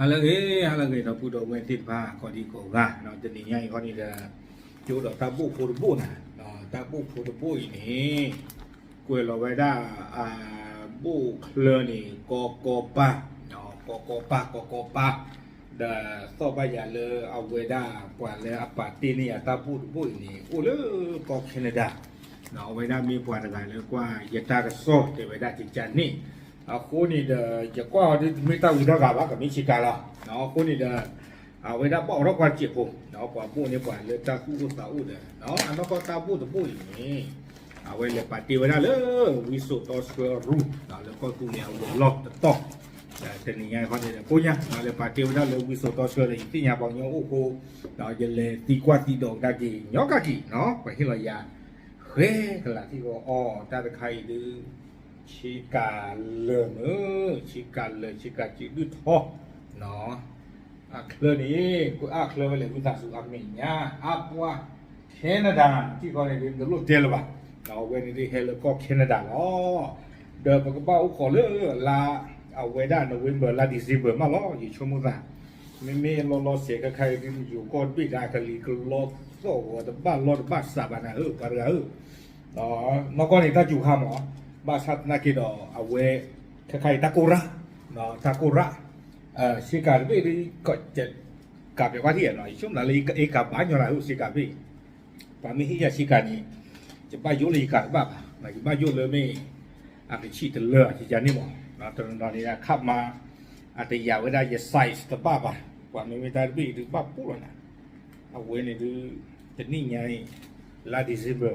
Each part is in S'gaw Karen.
ဟါလၢအဂ့ၤ, ဟါလၢအဂ့ၤ ဒီပုၢ်ဒီဝဲၢ်သ့ၣ်တဖၣ် ကိးဒံကိးဂၤ, တနံၤညါအံၤခီန့ၣ်ဒီး ယအိၣ်ဒီးတၢ်ဘိၣ်ဖိတဘိၣ်နၤ, တၢ်ဘိၣ်ဖိတဘိၣ်အံၤန့ၣ် ကွဲးလီၤဝဲဒၣ် ဘိၣ်ချၢန့ၣ် ကီကီပၤ, ကီကီပၤ, ကီကီပၤ, ဒီးသီၣ်ဘၣ်ယၤလၢအဝဲဒၣ်ပှၤလၢအပာ်တ့ၢ်န့ၢ်ယၤတၢ်ဘိၣ်တဘိၣ်အံၤန့ၣ် အိၣ်လၢကီၢ် Canada, အဝဲဒၣ်မ့ၢ်ပှၤတဂၤလၢကွၢ်ယတၢ်ကစီၣ်တဲဝဲဒၣ်ကကန့ၣ်, အဃိန့ၣ်ဒီး ယကွၢ်အီၤဒ်တမ့ၢ်တၢ်ဝံတၢ်ဂၤဘၣ် ကမ့ၢ်ဆ့ကၤလီၤ, အဃိန့ၣ်ဒီး အဝဲဒၣ်ဘၣ်အိးထီၣ်ကွၢ်တစဲးဖိ, ပှၤဘိၣ်န့ၢ်ပှၤလၢတၢ်သူၣ်အိၣ်သးအိၣ်ဒီး အနီၢ်ကီၢ်တၢ်ဘိၣ်တဘိၣ်အံၤန့ၣ် အဝဲလဲၤပာ်တ့ၢ်ဝဲဒၣ်လၢ ဝံစိာ်တီဆှၢရူၢ် လၢကီၢ်သူလ့ၤအဝဲၤလီၢ်တတီၢ်, တနံၤညါခီန့ၣ်ဒီး ကိညါ လဲၤပာ်တ့ၢ်ဝဲဒၣ်လၢဝံစိာ်တီဆှၢဒီး ယသ့ၣ်ညါပှၤကညီအိၣ်ဃိ, ဒီးယလဲၤသံကွၢ်သံဒိးကဒါက့ၤ ညီကဒါက့ၤနီၤ ပှၤဟ့ၣ်လီၤယၤ ဃဲကလးထံၣ်ဂီၤအီၤ တၢ်တခါအံၤဒုး ဆ့ကၤလၢာ်မုၢ်, ဆ့ကၤလၢာ် ဆ့ကၤစုဒုၣ်ထီ အချၢန့ၣ် ကအချၢဝဲလဲၣ် ဝံသးစူၤအမဲာ်ညါ အပှၤ Canada ထံၣ်ဃီန့ၣ်ဒုး နလိၣ်တဲလၢၤဘၣ်, အဝဲန့ၣ်ဒုးဟဲလၢကီၢ် Canada လီၤ, ဒီးပကဘၣ်အိၣ်ခိးလၢလါ အဝဲဒၣ် November လါ December မးလီၤ ယဆိကမိၣ်သး, မ့မ့ၢ်လီၤလီၤဆဲးခဲခါအံၤဒုး ယိၤကီၢ်တဘ့ၣ်ဒၣ်ကလံၤကလီသီၣ်ဂီၤတဘၣ်လီၢ်တဘၣ်စးဘၣ်နၤဧၢ ပှၤတဂၤဧၢ နီၢ်ကီၢ်န့ၣ် တၢ်စူၤခါမး, ဘၣ်ဆၣ်သနာ်က့ဒီး အဝဲ ခဲခါအံၤတၢ်ကိၢ်ရၣ်, တၢ်ကိၢ်ရၣ်, ဆ့ကၤတဘ့ၣ်ဒ် ကးပျဲးကွၢ်ထံၣ်နီၤ ယဆိကမိၣ်လၢအ့ကၤဘၣ်ညီနၤဧၢ ဆ့ကၤတဘ့ၣ်, ပှၤမ့ၢ်ဟ့ၣ်ယၤဆ့ကၤန့ၣ် ယဘၣ်ယိၣ်လၢယကၤတဘၣ်ဘၣ်, ယဘၣ်ယိၣ်လၢမ့ၢ် အကဆံးတလၢအကကန့ၣ်မး, တနီၤနီၤန့ၣ် ခးမၤ အတယာ်ဝဲဒၣ်ယ size တဘၣ်ဘၣ်, ပှၤမ့မ့ၢ်တၢ်တဘ့ၣ်အံၤဒုးဘၣ်ပူၣ်လီၤနၤ, အဝဲန့ၣ်ဒုး တနံၣ်ညါအံၤ လါ December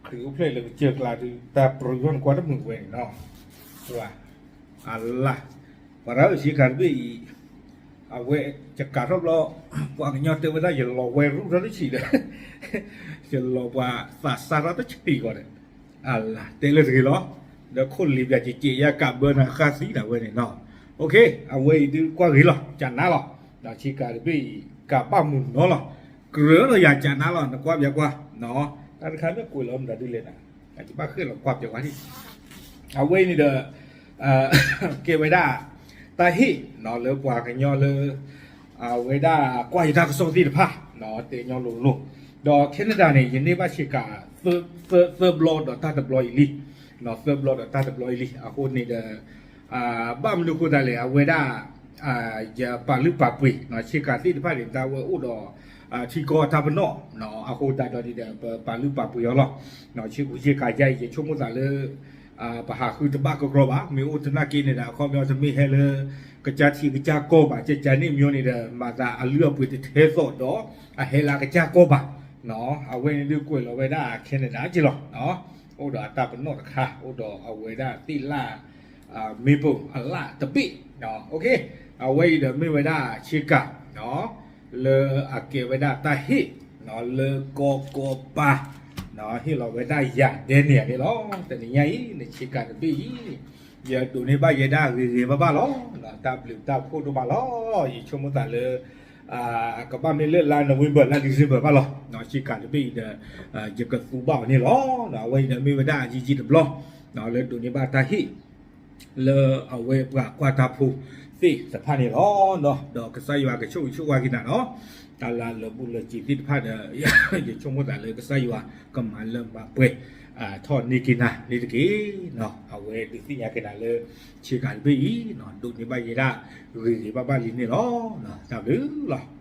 ခရံာ်အိၣ်ဖျဲၣ်လၢကစၢၢ်ကျါဒုး တၢ်ပြၢယီၢ်နကွၢ်တမုာ်ဝဲန့ၣ်နီၤ, ပှၤ အလၢ်, ပှၤရၢဆ့ကၤတဘ့ၣ်အံၤ အဝဲ ယကၤထီၣ်ဘျီ ပှၤကညီတဲဝဲဒၣ်ယလီၤဝဲရူၢ်ထီၣ်တဆံးဒီး ယလီၤပှၤသးစၢ်ထီၣ်တဆံးကီးဒီး အလၢ်တဲလၢတဂ့ၤလီၤ, ဒီးခိၣ်လံၤပျၢ်ကကဲးယၤကးဘၢနၤဃါသံနၤဝဲန့ၣ်နီၤ, အဝဲအံၤဒုးကွၢ်ဂ့ၤလီၤ ကနါလီၤ, ဆ့ကၤတဘ့ၣ်အံၤ ကးဘၣ်မုာ်နီၤလီၤ, ကြၢးလီၤယၤကနါလီၤ နကွၢ်ပျဲကွၢ်, တၢ်တခါမ့ၢ်ကွဲးလီၤမတၤဒ်လဲၣ်နၤ, ယဘၣ်ဃ့ၢ်လီၤကွၢ်ပျဲကွၢ်န့ၣ် အဝဲအံၤန့ၣ်ဒီး ကဲဝဲဒၣ် တၢ်ဟ့ၣ်လၢပှၤကညီလၢ အဝဲဒၣ်ကွၢ်ယတၢ်ကစီၣ်သ့ၣ်တဖၣ် တဲညီလိၤလိၤ, ဒီး Canada န့ၣ် ယန့ၢ်ဘၣ်ဆ့ကၤ သၢဘျီဒီးတၢ်တဘျီအံၤလံ, သၢဘျီဒီးတၢ်တဘျီအံၤလံ အဃိန့ၣ်ဒီး ဘၣ်မနုၤအဃိသတးလဲၣ် အဝဲဒၣ် ယပာ်လုၢ်ပာ်ပှ့ၤ ဆ့ကၤသ့ၣ်တဖၣ်န့ၣ် တၢ်ဝဲအိၣ်ဒီး ထံကီၢ်တၢ်ပနီၣ် အဃိသတးဒီးန့ၣ်ဒီး ပပာ်လုၢ်ပာ်ပှ့ၤအီၤလီၤ, ဆ့ကူဆ့ကၤယါအံၤ ယဆိကမိၣ်သးလၢ ပဟးဃုတဘၣ်ကကြီဘၣ်, မ့ၢ်အိၣ်သနာ်က့န့ၣ်ဒီး အခီပညီတမ့ၢ်ဟဲလၢ ကစၢ်ထံကစၢ်ကီၢ်ဘၣ်, ကကန့ၣ်မ့ၢ်န့ၣ်ဒီး မၤသးအလုၢ်အပှ့ၤတထဲသိးဒီး အဟဲလၢအကစၢ်ကီၢ်ဘၣ်, အဝဲန့ၣ်ဒုးကွဲးလီၤဝဲဒၣ် Canada က့လီၤ, အိၣ်ဒီးအတၢ်ပနီၣ်တခါ အိၣ်ဒီးအဝဲဒၣ်သ့ၣ်လၣ် maple အလၣ်တဘ့ၣ်, အဝဲအံၤဒီးမ့ၢ်ဝဲဒၣ်ဆ့ကၤ လၢအကဲဝဲဒၣ်တၢ်ဟ့ၣ် လၢကီကီပၤ ဟ့ၣ်လီၤဝဲဒၣ်ယၤဒဲန့ၣ်န့ၣ်လီၤ. တနံၤညါအံၤ နဆ့ကၤတဘ့ၣ်အံၤ ယဒိးန့ၢ်ဘၣ်ယဲဒၣ်ဂ့ၤဂ့ၤဘၣ်ဘၣ်လီၤ. တၢ်ဘျုးတၢ်ဖှိၣ်ဒိၣ်မးလီၤ. ယဆိကမိၣ်သးလၢ ကဘၣ်မ့ၢ်လၢလါ November လါ December ဘၣ်လီၤ. ဆ့ကၤတဘ့ၣ်အံၤဒီး ယကသူဘၣ်အီၤန့ၣ်လီၤ. အဝဲအံၤဒီးမ့ၢ်ဝဲဒၣ်ယံာ်ယံာ်တဘျီ လၢဒိးန့ၢ်ဘၣ်တၢ်ဟ့ၣ် လၢအဝဲပှၤကွၢ်တၢ်ဖိသ့ၣ်တဖၣ်န့ၣ်လီၤ. ဒီးကစၢ်ယွၤကဆိၣ်ဂ့ၤဆိၣ်ဝါက့ၤနၤလီၤ. တၢ်လၢလၢာ်ဘူၣ်လၢာ်စ့ၤသ့ၣ်တဖၣ်ဒီး ယဆိကမိၣ်သးလၢကစၢ်ယွၤကမၤလၢမၤပှဲၤ ထီၣ်န့ၢ်က့ၤနၤန့ၣ်တက့ၢ်. အဝဲဒုးသ့ၣ်ညါက့ၤနၤလၢ ဆ့ကၤတဘ့ၣ်အံၤ ဒိးန့ၢ်ဘၣ်ယဲဒၣ်ဂ့ၤဂ့ၤဘၣ်ဘၣ်လံန့ၣ်လီၤ. တၢ်ဘျုးလီၤ.